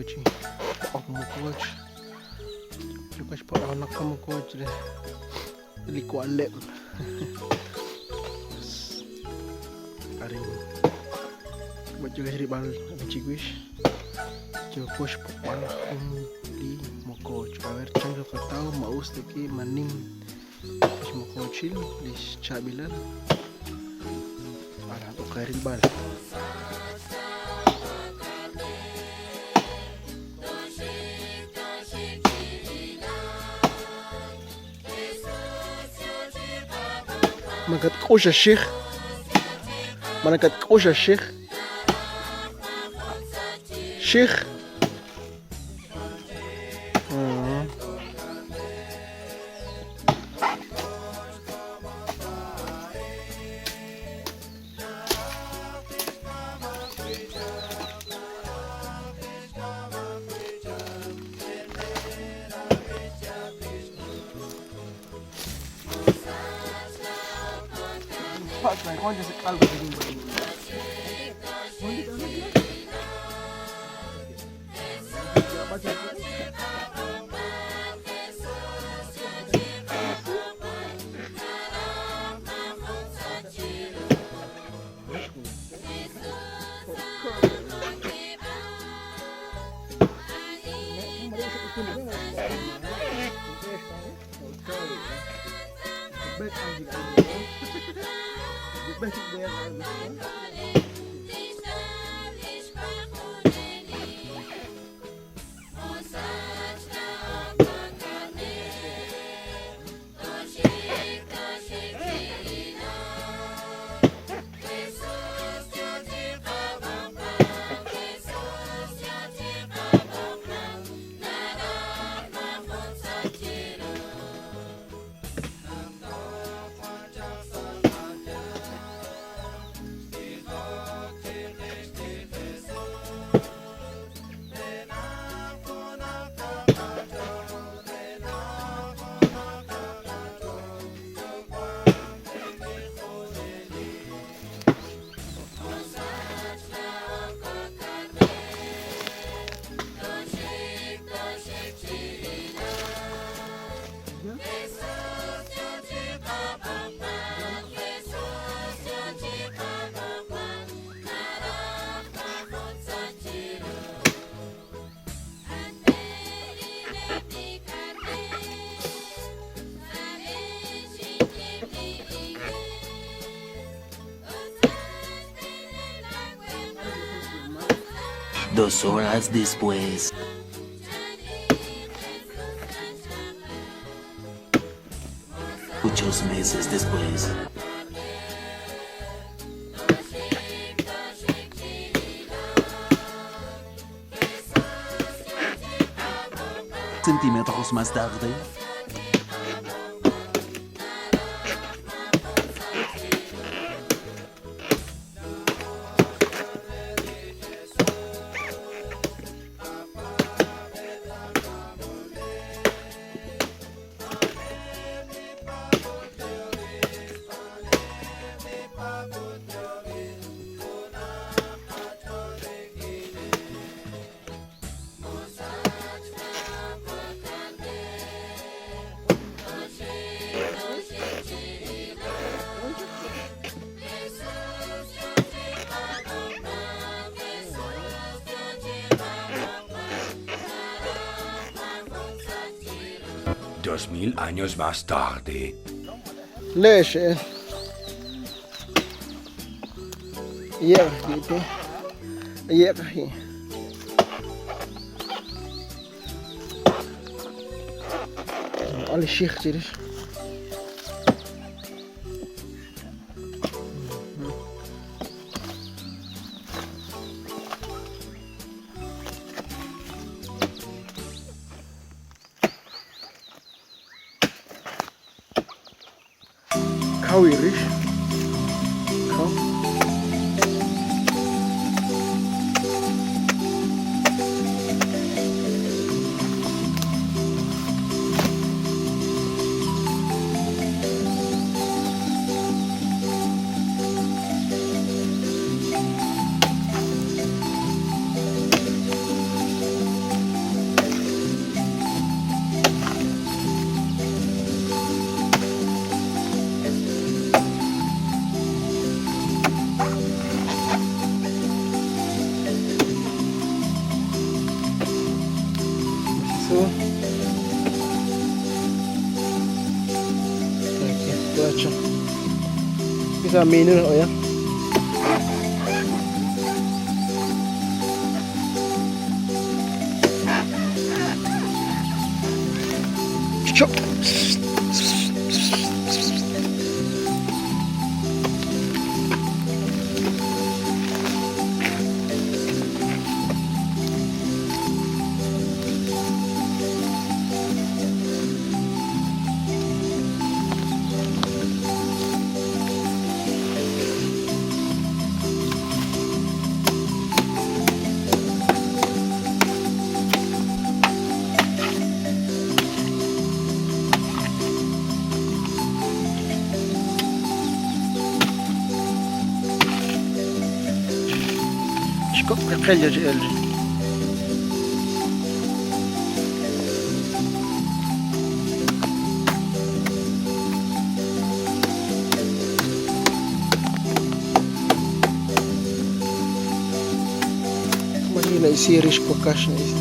chi po'ok mokooch yooko xpo'ok naq mokooch re li wa'leb' arin yooko xrib'al chiwix yooko xpo'b'al jun li mokooch a ver chan ru qataw ma us taki ma nim lix mokoochil lix chaab'ilal aran oqe rilb'al. Ma nakatk'ux axij ma nakatk'ux axij xij Dos horas después. Muchos meses después. Centímetros más tarde. 2000 años más tarde. Leex yeq yeq ali xij chirix. Kaw rix kaw. Acha. Bisa minu oh ya. Chop. Xkok' qeqel ya el. Mahina isirish ko cash na isa.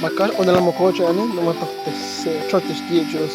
Maka ona la mokocho ani no matohte se chotes diecho.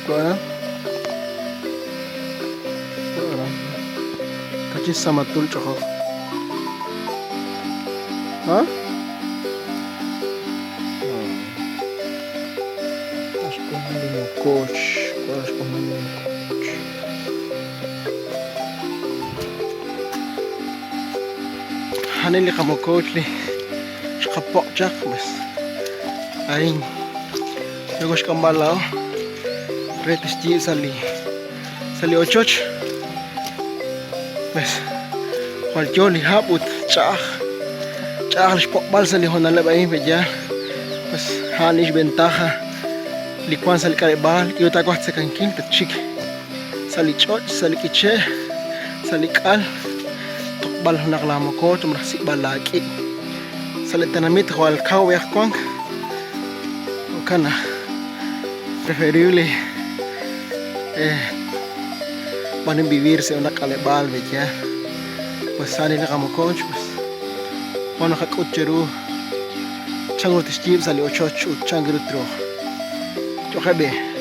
Kuha. Kuha. Kachi samatul chojo. Ha? Coach. Coach. Hanili kamo coach li. Xqapok chak bas. Ayin. Luego xkambalao. Retes ti sali. Sali ochoch. Bas. Jwal yo li hab ut ch'aj. Ch'aj li xpokb'al sa li jonaleb ayin peya. Pues jan ix ventaja. Li kwan sa li k'aleb'aal k'iyo takuaj tzakankil tatxik. Sa li ch'och, sa li k'iche', sa li k'al. Tokb'al junaq la mokoch malaj sik'b'al la k'i'. Sa li tenamit jwal kaw b'ej kuan. Jo'kan naq preferible van a vivir sa una k'aleb'aal beya. Pues sani li qamokoch pues wan qak'ut cheru chan ru tixyiib' sa' li ochoch ut chan ru truuq. Ch'oqeb' b'i'.